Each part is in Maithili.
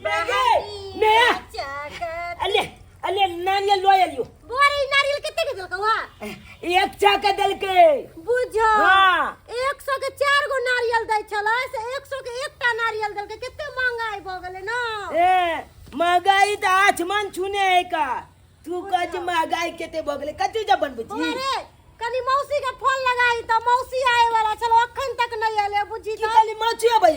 बहनी मे। बच्चा अले अले नारियल लऽ एलियो। बौआ रे, ई नारियल कते के देलकौ हा? एक चा के देलकै। बुझो हाँ। 100 के 4 गो नारियल दै छलै से 100 के एकटा नारियल देलकै। कते महंगाई भऽ गेलै न। ए महंगाई तऽ आसमान छूने है का। तू कह जे महंगाई कते भऽ गेलै, कथी जब बनबै बौआ छी? रे, कनी मौसी के फोन लगाई तऽ मौसी आए वाला छल, अखन तक नहीं एले। बुझी की तऽ कहली, मौसी अबै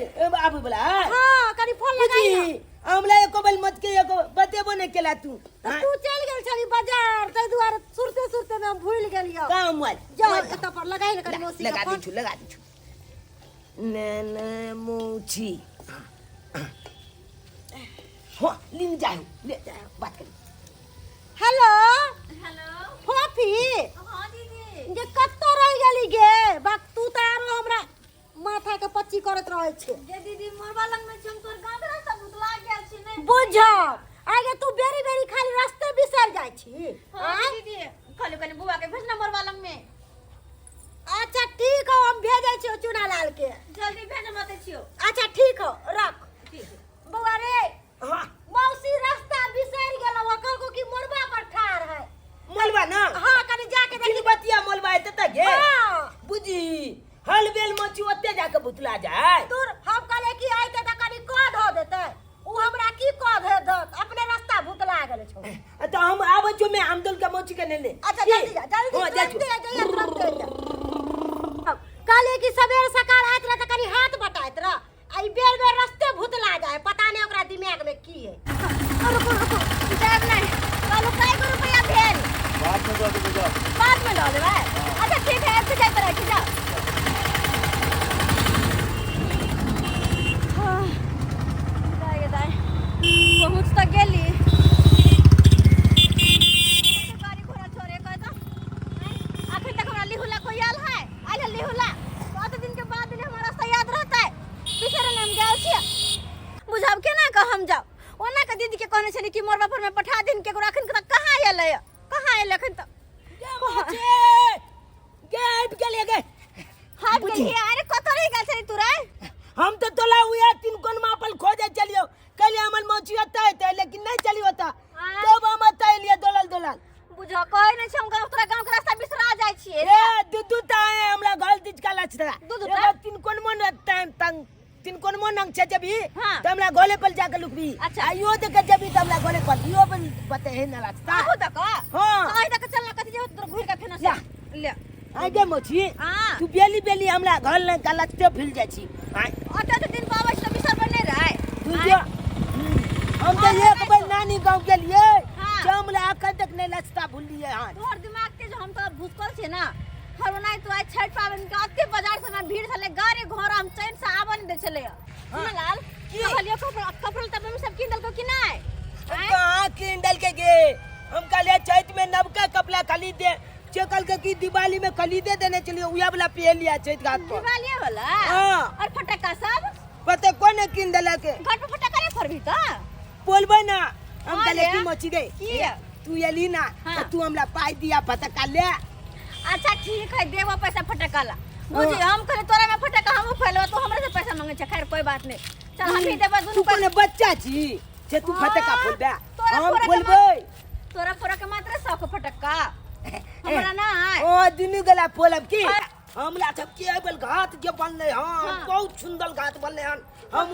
आबै वाला है? हाँ, कनी फोन लगाई बुझी न। हमरा एको बेल मत के एको बतेबो नहीं केला तू। तऽ हाँ? तू चलि गेल छली बाजार, ताहि दुआरे सुरते सुरते में हम भूलि गेलियौ। कहाँ मोबाइल? जाओ मोबाइल एतऽ पर लगाई न कनी मौसी के लगा दै फोन। छु, लगा दै छु। ने ने मौसी हो लिन जाओ, ले बात कर। हेलो। हेलो। फोफी। हाँ दीदी। जे कतऽ रहि गेली गे? बाक तू तऽ आरो हमरा माथा के पच्ची करैत रहै छै। जे दीदी, मोरबा लग में छी हम, तोर गांव के रास्ता भुतला गेल छी नै। बुझ आगे तू बेरी बेरी खाली रास्ते बिसरि जाइ छी। हाँ आँय? दीदी, कहलियो कनी बुआ के भेजना मोरबा लग में। अच्छा ठीक हो, हम भेजै छियौ चूना लाल के। जल्दी भेज मत छियो। अच्छा ठीक हो, रख। ठीक है। बौआ रे। हाँ। मौसी रास्ता बिसरि गेलौ, कहलको कि मोरबा पर ठाढ़ है। मोलबा ना? हाँ, कनी जाके देखी। बतिया मोलबा है त गे। हाँ। बुझी हल बेल मची ओते जाके भुतला जाए। दूर, हम कहले कि आइते त कनी कह धो देते, उ हमरा की कह दे दत, अपने रास्ता भुतला गेल छौ। त हम आबै छियौ, मैं आमदोल के मौसी के नेने। अच्छा की? जल्दी जा, जल्दी। हाँ, जाइ छियौ। तुरंते आ जाइए, तुरंते आ जा। कहले कि सबेर सकाल आइत रह त कनी हाथ बटाइत रह, आ ई बेर बेर रस्ते भुतला जाए, पता नहीं ओकरा दिमाग में की है। रुको रुको, जाब नहीं। कहलू कई गो रुपया भेल? बाद में दऽ देबै, जाओ। बाद में दऽ देबै? अच्छा ठीक है, आबि जाय पर राखी जाओ। हाँ, दाइ गे दाइ, पहुँच तऽ गेली। गाड़ी घोड़ा छोड़े के तऽ अखन तक हमरा लिहुला कोई आयल है? आयल है लिहुला? कत दिन के बाद हमरा रास्ता याद रहतै? बिसरल हम गेल छियै। बुझब केना कऽ हम जाउ? ओना के दीदी के कहने छली कि मोरबा पर में पठा दिन केकरो, अखन तक कहाँ एलै? कहाँ एलै अखन तक? गे आबि गेलियै गे। आबि गेलियै? अरे कतऽ रहि गेल छली तू रे? हम तऽ तोला उहे तीन कोन मापल खोजे चलियो, कहलियै हमर मौसी ओतऽ एतै, लेकिन नहीं चली ओतऽ, तब हम ओतऽ एलियै दौड़ल दौड़ल। बुझ कहै नहि छै हम गाँव, तोरा गाँव के रास्ता बिसरा जाइ छियै। ए दू दू टा आए हमरा घर दिस का लचरा। दू दू टा? एगो तीन कोन मन तंग तीन कोन मन अंग छै जबी। हाँ। त हमरा घरे पर जाके लुकबी। अच्छा। आ इहो देखे जबी त हमरा घरे पर इहो पर बते है ना रास्ता। आबू तक। हाँ। अहि तक चलना कथी जे तोरा घुरि के फेना ला। ले। आगे मौसी। हाँ। तू बेली बेली हमरा घर लग का लचते फिर जाइ छी। आय। ओते तऽ दिन पाबै छी तऽ बिसर पर नहि रहै। तू जो हम तो हाँ, एक बेर नानी गांव गेलिए। हाँ। जे हमरा अखन तक नहीं लचता भूललिए हन। तोहर दिमाग तेज, हम तो भुसकल छियै ना। हर ओनाहि तो आइ छठि पाबनि के अते बाजार से हमरा भीड़ छलै, गाड़ी घोड़ा हम चैन से आबऽ नहि दै छलै। सुन लाल। की? कहलियो कपड़ा कपड़ा तऽ मम्मी सब कीन देलकौ कि नहि? आँय? कहाँ कीन देलकै गे? हम कहलिए चैत में नवका कपड़ा खरीद दे, जे कहलकै कि दिवाली में खरीदे देने चलियो, उहे वाला पहन लिया चैत घाट पर। दिवाली वाला? हाँ। और फटक्का सब? पता कोन कीन देलक। घर पर फटक्का नहीं फोड़बी तऽ? बोलबै ना हम। हाँ कहलिए रे। की मची गई की? तू एली ना। हाँ। तऽ तू हमरा पाई दिया फटक्का ले। अच्छा ठीक है, देबो पैसा फटक्का ला। बुझी हम कहले तोरा में फटक्का हमहूँ फैलबो, तू हमरा से पैसा मांगे छै। खैर कोई बात नहीं, चल हम ही देबो तू दुनू कोनो बच्चा छी जे तू हाँ, फटक्का फोड़बे? तोरा हम फोड़े के फोड़बै। तोरा फोड़े के मात्र शौक फटक्का, हमरा ना। ओ दुनू गला फोड़ब की? हाँ। हमरा सब के एगो घाट जे बनले हन। हाँ। बहुत सुंदर घाट बनले हन। हम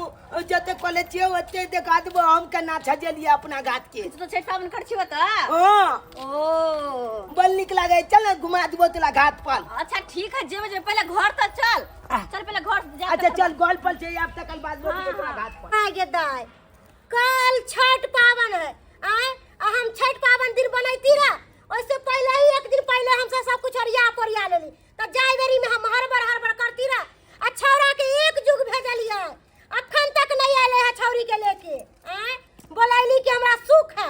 जते कॉलेज छियै ओते देखा देबो हम केना सजेलियै अपना घाट के। तू तो छठि पाबनि कर छियो तऽ? हाँ। ओ बड़ नीक लागे, चल ने घुमा देबो तोरा घाट पर। अच्छा ठीक है, जेबे जेबे, पहले घर तऽ चल। आ। चल पहले घर जा। अच्छा चल, गोल पर छै आब तक बाद हाँ, तोरा हाँ। घाट पर। आय गे दाय, कल छठ पावन है। आय आ हम छठ पावन दिन बनैती रह, ओइसे पहले ही एक दिन पहले हमसे सब कुछ ओरिया पोरिया लेली, त जाय बेरी में हम हड़बड़ हड़बड़ करती रह। आ छौड़ा के एक जुग भेजलियै, अखन तक नहीं आयल है छौड़ी के लेके। आय बोलैली कि हमरा सुख है,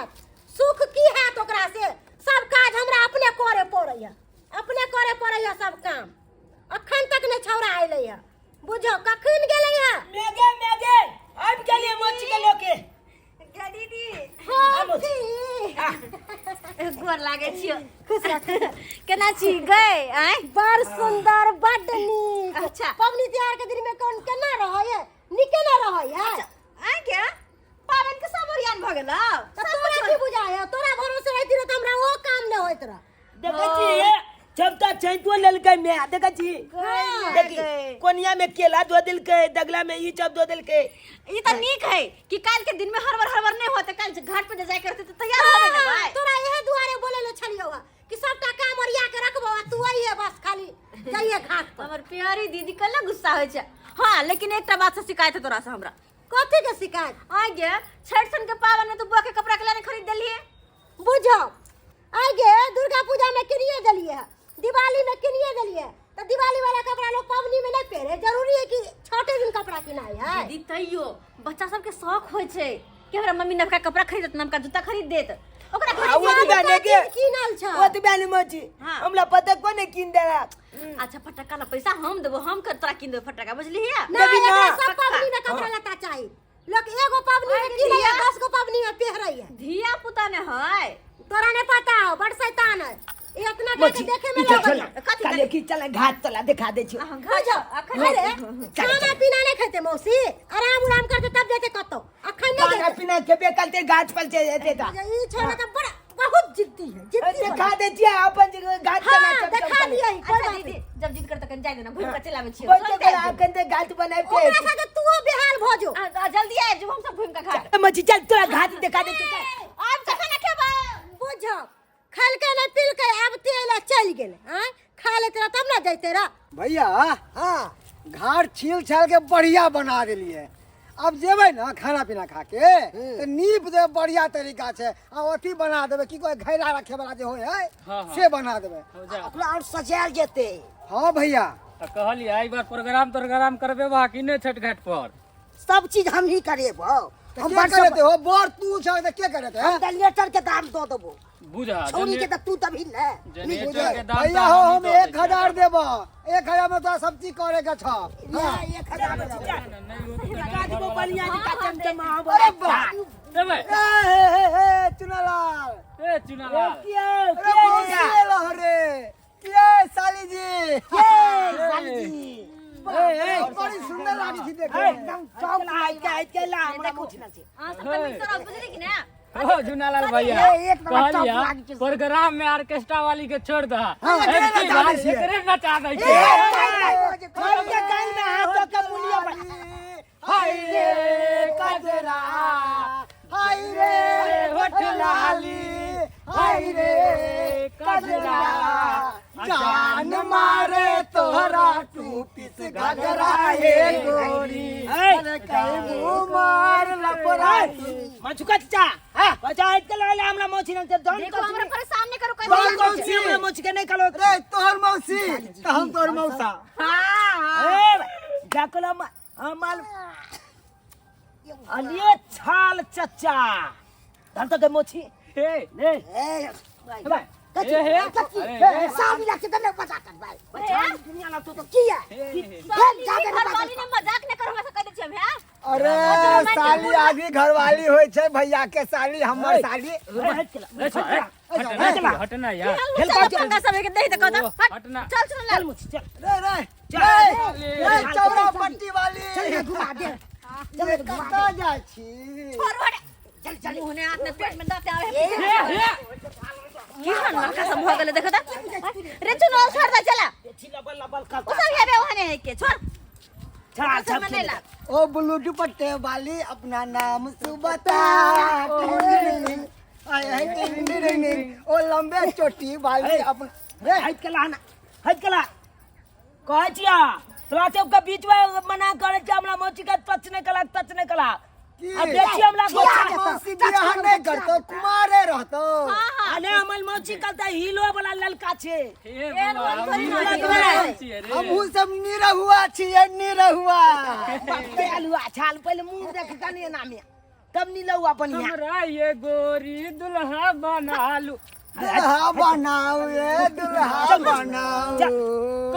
सुख की हैत ओकरा से? सब काज हमरा अपने करे पड़ैया, अपने करे पड़ैया सब काम। अखन तक नहीं छौड़ा अयलै है, बुझो कखन गेलै है। मेगे मेगे आबि गेलियै मोची के लेके। गे दीदी। हाँ, आबो। जी। गोर लागे छियो। खुश रह। केना छी गए? आय बड़ सुंदर, बड नीक। अच्छा। पबनी तिहार के दिन में कौन केना रहै है? नीके ना रहै है। आय के पाबनि देखै छी जब तक चैतो लेलकै मैं देखै छी। देखी कोनिया में केला दो देलकै, दगला में ई सब दो देलकै। ई त नीक है कि काल के दिन में हड़बड़ हड़बड़ नहीं होते, काल घाट पे जाय करते त तैयार होबे ने भाई। तोरा इहे दुआरे बोले ले छलियौ हा कि सबटा काम ओरिया के रखबो आ तू अइहे, बस खाली जाइए घाट पर। हमर प्यारी दीदी कल गुस्सा होइ छै। हाँ, लेकिन एकटा बात से शिकायत है तोरा से हमरा। कथी के शिकायत? आ गे छठ सन के पावन में तू बुआ के कपड़ा के लाने खरीद देलिए। बुझो आइ गे दुर्गा पूजा में किनिए देलिए है, दिवाली में किनिए देलिए, तो दिवाली वाला कपड़ा लोग पवनी में नहीं पहरे, जरूरी है कि छठे दिन कपड़ा किनाई है। दीदी तैयो बच्चा सबके शौक होइ छै कि हमरा मम्मी नवका कपड़ा खरीदत, नवका जूता खरीद देत, ओकरा आ, ओ खरीद दिवाली सबटा के चीज किनल छै। ओ दिवाली मची। हाँ। हमरा पता कोने किन देलक। अच्छा फटक्का ला पैसा हम देबो, हम कर तोरा किन देबो फटक्का, बुझलिही? ना देबी ना। एकरा सब पक्का। पवनी में कपड़ा लत्ता चाही, लोग एगो पवनी में अरे किनै है, धिया। 10 गो पवनी में पहिरै है। धिया पुता ने है। तोरा नहीं पता हो, बड़ शैतान है ई, अपना के मची देखे में ई चल लगल चल है। कथी काले की चल घाट तला दिखा दे छी। अहाँ घर जाओ अखन। अरे खाना पीना नहीं खेते मौसी, आराम उराम करते तब जेते कतौ, अखन नहीं खाना जेते। पीना खेबे करते घाट पर जे जेते ता। ई छोरा तो बड़ा बहुत जिद्दी है, जिद्दी दिखा बड़ा। दे छी अपन जगह घाट हाँ, बना सब दिखा सब दिए, कोई अच्छा बात दीदी नहीं। जब जिद करते कन जाय देना, घूम के चल आबै छियै। बोलते कर अखन ते घाट बनाए पे। ओकरा साथे तूहो बेहाल भ जो। जल्दी आबि जो, हम सब घूम के घाट। मची चल तोरा घाट दिखा दे छी। आब कखन खेबै? बुझ खलके नहीं पिलके आब तेल चल गेल, आँय खा लेते रह तब ना जैते रह। भैया हाँ घाट छील छाल के बढ़िया बना देलिए, अब जेबै ना खाना पीना खा के तो नीप देबै बढ़िया तरीका से, आ अथी बना देबै की कहै घैला रखे वाला जे होइ है। हाँ, हाँ। से बना देबै। हो जा। ओकरा और सजायल जेते। हाँ भैया। तऽ कहलियै एहि बार प्रोग्राम तोग्राम करबे बा कि नहि छठ घाट पर? सब चीज हम ही करेबो। तऽ हम के बड़ करेते हो बड़ तू छ तऽ के करेते हम हैं? जनरेटर के दाम दऽ देबो। बुझा छौरी के तऽ तू तभी ने। जनरेटर के दाम भैया तऽ हो हमही हम दऽ दै 1000 छियै। देबो, 1000 में तोरा सब चीज करे के छ। हाँ, 1000 दिखा देबो बढ़िया दिखा चमचमा। अरे वाह। देबै। ए हे हे हे चुनालाल। ए चुनालाल। के अरे मौसी एलो रे के साली जी। के ए बड़ी सुंदर लागी थी देखे में। एकदम चौक आइ के आइ के ला हमरा पूछना छै। अहाँ सब तऽ मिक्सर आब बुझली कि ने? ओ चुनालाल भैया ए, एक नंबर टॉप कहलियै लागी छै। प्रोग्राम में ऑर्केस्ट्रा वाली के छोड़ दह, हाँ, एकरे एक नचा दै छियै। एकरे नचा दै छियै। छोड़ के कान में हाथ दऽ के मुलिया पर। हाय रे कजरा, हाय रे होठ लाली, हाय रे कजरा, जान मारे तोहरा टू पीस घगरा हे गोरी, अरे कैबू मार लपरा। मछुका चाचा हां बचा आइ के ला हमरा मोछि न दन। देखो हमरा परेशान नहीं करो। कौन कहीं मौसी हमरा मोछि के नहीं करो। रे तोहर मौसी त हम तोहर मौसा। ए जाकला हमाल अलिए छाल चचा धन तो के मोछि हे ने ए हे अरे, सामी लाख से ने बचा कर भाई बचा दुनिया ला तो तो किया हे, साली घरवाली ने मजाक नहीं करो, हमरा से कह दै छियै हम हैं। अरे साली आदमी घरवाली होइ छै, भैया के साली हमर साली। ए, छोड़, ए, हटना हटना यार। चल पंगा सब के दे दे कह दे। ओ, हटना। चल चल चल मोछि चल। रे रे चल। रे रे चौरा पट्टी वाली चल घुमा दे। चल कतऽ जाइ छी? छोड़ हट चल चल। मुँह ने हाथ ने पेट में दांत आवे है। हे हे की हन लड़का सब भ गेलै देखो त रे चुनाव छोड़ दे चला। छी लबल लबल कर। ओ सब हेबे ओहने है के छोड़। छड़ा सब में नहीं लाग। ओ ब्लू दुपट्टे वाली अपना नाम सु बता, आय हाय टिंग टिंग टिंग। ओ लंबे चोटी वाली अपना रे हट के ला ना हट के ला कहै छिया तोरा सबके बीच में मना करै छियै हमरा मोची के टच नहीं कला, टच नहीं कला। की? अब देखिए हमरा गोछा। मौसी बियाह नहीं करतो कुमारे रहतो। अरे हमर मौसी कहता हीलो वाला लड़का छे। हे एहन बाबा, बोल थोड़ी हमहूँ ना सब छै। छियै रे। हमहू सब निरहुआ छियै निरहुआ। बापे आलुआ छाल पहिले मुंह देख कनी एना में तब नीलहुआ बढ़िया। हमरा ये गोरी दुल्हा बना लू। दुल्हा बनाऊ ए दुल्हा बनाऊ।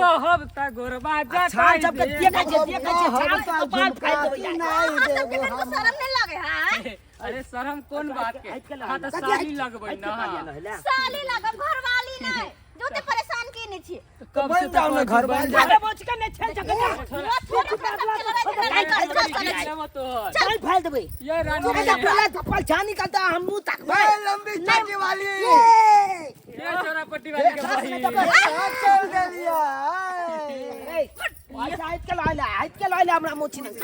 कहब त गोरबा छाल जटाई सबके दे। देखै छै देखै छै छाल कहब कपाल त फाड़ि देबै झुमका यार। सुनाई अहाँ सबके देबो तनिको हम। शरम नहीं लागे है? अरे शरम कोन बात के, हटि के ला। हाँ तऽ साली लगबै ना। साली लागब घरवाली नहीं जो ते परेशान की नहीं छी। कब बन से जाओ ना तऽ घर बन बन जाओ। अरे मोची के नहीं छेल सकै थोड़ा थोड़ा सब के लड़ाई झगड़ा नहीं कर, चल चल चल। तोहर चल फाड़ि देबै। ये रानी पहले चप्पल छानी करता हम मुंह तकबै। ए लंबी चोटी वाली। ए ये छोरा पट्टी वाली के बहिन। चल देलियै। ए, पैसा हाथ के लॉयला, हाथ के लॉयला हमरा मोची नहीं।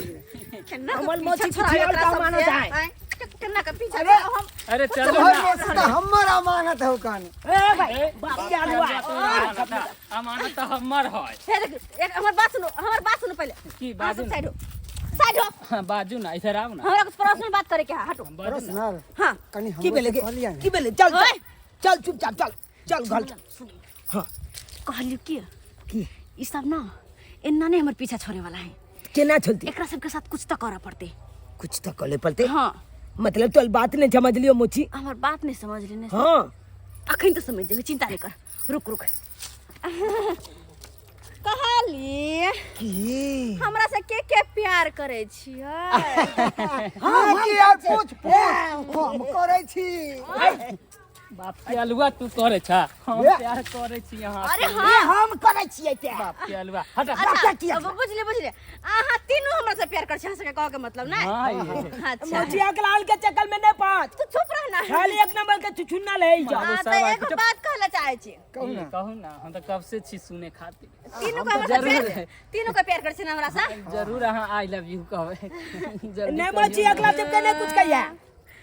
केना के हमर पीछा मोची छोड़ाबै पिछियाल एकरा का सबसे, अमानत है। आँय? केना के पीछा अरे। छोड़ाउ हम? अरे चलू तोहर ना। मोची तऽ हमर अमानत हौ कान। ए भाई, बाप के आलुआ। अमानत तऽ हमर है। हे देख, एक हमर बात सुनू, हमर बात सुनू पहिले। की अहाँ बाजू सब ना। साइड हो, साइड हो। हाँ, बाजू ना, इधर आउ ना। हमरा कुछ पर्सनल बात करे के है, हटो। बाजू ना। पर्सनल? हाँ। कनी की हमरो भेलै से गे? कहलियै ने। की भेलै? चल ओए। चल चल चुपचाप चल चल घर चल। हाँ। कहलियो की? की? ई सब ना एना नहीं हमर पीछा छोड़े वाला है। केना छोड़ती? एकरा सबके साथ कुछ तो करऽ पड़ते। कुछ तो करे पड़ते? हाँ। मतलब तोर बात नहीं समझ लियो मोची। हमर बात नहीं समझ लेने। हाँ। अखन तो समझ जेबे, चिंता नहीं कर, रुक रुक। कहली की? हमरा से के के प्यार करे छियै? हाँ की यार, पूछ पूछ, हम करै छी। बाप के अलुआ, तू करे छा? हम ये। प्यार करे छी अहाँ। अरे ए, हाँ, हम करै छियै प्यार। बाप के अलुआ, हट। अच्छा, किया? अब बुझलिए बुझलिए, अहाँ तीनों हमरा से प्यार कर छी, अहाँ सबके कह के मतलब नहीं। हाँ, ये। अच्छा। मोची अकलाल के चक्कर में नहीं पाँच। तू चुप रहना। खाली एक नंबर के चुचुन्ना ले जा। हाँ, सब तो आके एगो चुप। बात कहला चाहे छी। कहू ना। कहू ना, हम तऽ कब से छी सुने खातिर। तीनों को हमरा से जरूर। प्यार, तीनों को प्यार कर छी ना हमरा से? जरूर, अहाँ I love you कहबै जल्दी। नहीं मोची, अगला जब के नहीं कुछ कहिया।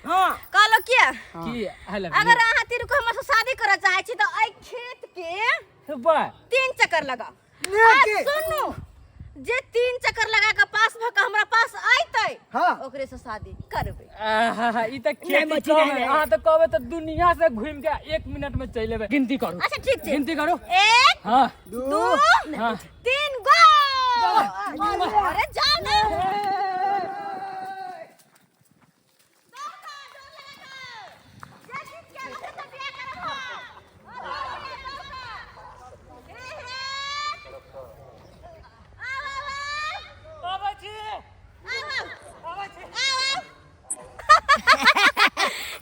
हाँ। कहलो किया? की I love अगर अहाँ तीनों को हमरा से शादी करऽ चाहे छी तऽ एहि खेत के you बा 3 चक्कर लगाओ। ने आ के? सुनू, जे 3 चक्कर लगा के पास भ के हमरा पास आयतै, हाँ। ओकरे से शादी करबै। आहा, ई तऽ नहीं, खेती मछली कम नहीं, है। नहीं। अहाँ तऽ कहबै तऽ दुनिया से घूमि के 1 मिनट में चलि एबै। गिनती करू। अच्छा ठीक छै। गिनती करू। 1, हाँ। 2, हाँ। 3, गो। अरे जाओ ना। अबै छी। अबै छी।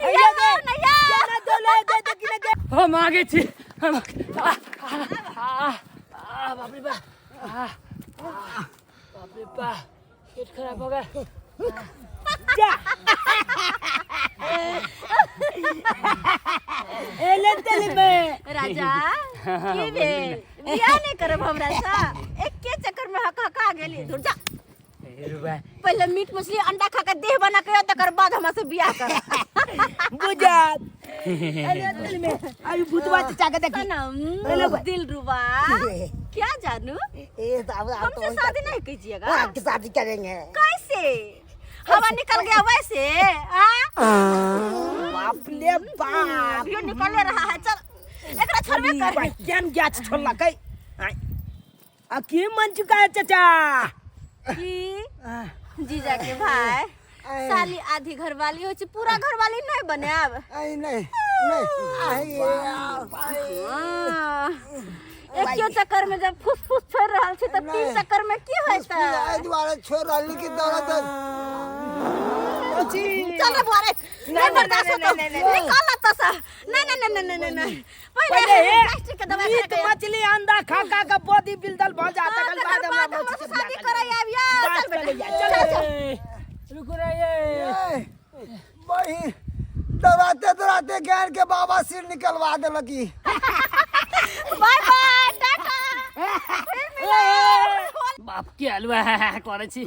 केना दोले दे दे कि लगे। हम आगे छी, हम आ, आ, आ, बाप रे बा, आ, बाप रे बा, पेट खराब हो गया। जा। एले तेले में। राजा, की भेल? बियाह नहीं करब हमरा से? एके चक्कर में हक हका गेली। दूर जा। पहले मीट मछली अंडा खा के देह बना के आओ, तकर बाद हमरा से बियाह कर। बुझा। एले तेले में। अभी भूतवा चाचा के देखी। सनम, दिल रुबा, क्या जानू? ए साहब, आप हमसे शादी नहीं कीजिएगा? आपकी शादी करेंगे। कैसे? हवा निकल गया वैसे? हाँ? बाप ले बाप। अभियो निकले रहा है, चल एकरा छोड़बे कर। केन गैस छोड़ला कै? आ की मन चुका है चाचा? की जीजा के भाई, साली आधी घरवाली होइ छै, पूरा घरवाली नहीं बनायब। आई नहीं नहीं आई। हाँ। एकियो चक्कर में जब फुस फुस छोड़ रहल छी तऽ 3 नहीं। चक्कर में की होतै? एहि दुआरे छोड़ रहली कि दौड़त। चल रे बुआ रे, नहीं बर्दाश्त होतो, निकाल ला तसा। नहीं नहीं नहीं नहीं नहीं नहीं, पहले पहले हे, प्लास्टिक के दवाई मीट खा के मछली अंडा खा खा के बॉडी बिल्डर भ जा, हाँ, तकर तकर बाद हमरा बाद हमरा मोची से से शादी बियाह करय आब यार। बात चल बेटा, चले जा, चल। चल, चल। ए, रुकू रे ये। ए, बहिन, दौड़ाते दौड़ाते गैर के बाबा सिर निकलवा देलक ई। बाय बाय, टाटा, फिर मिलब। बाप के हलवा करै छी।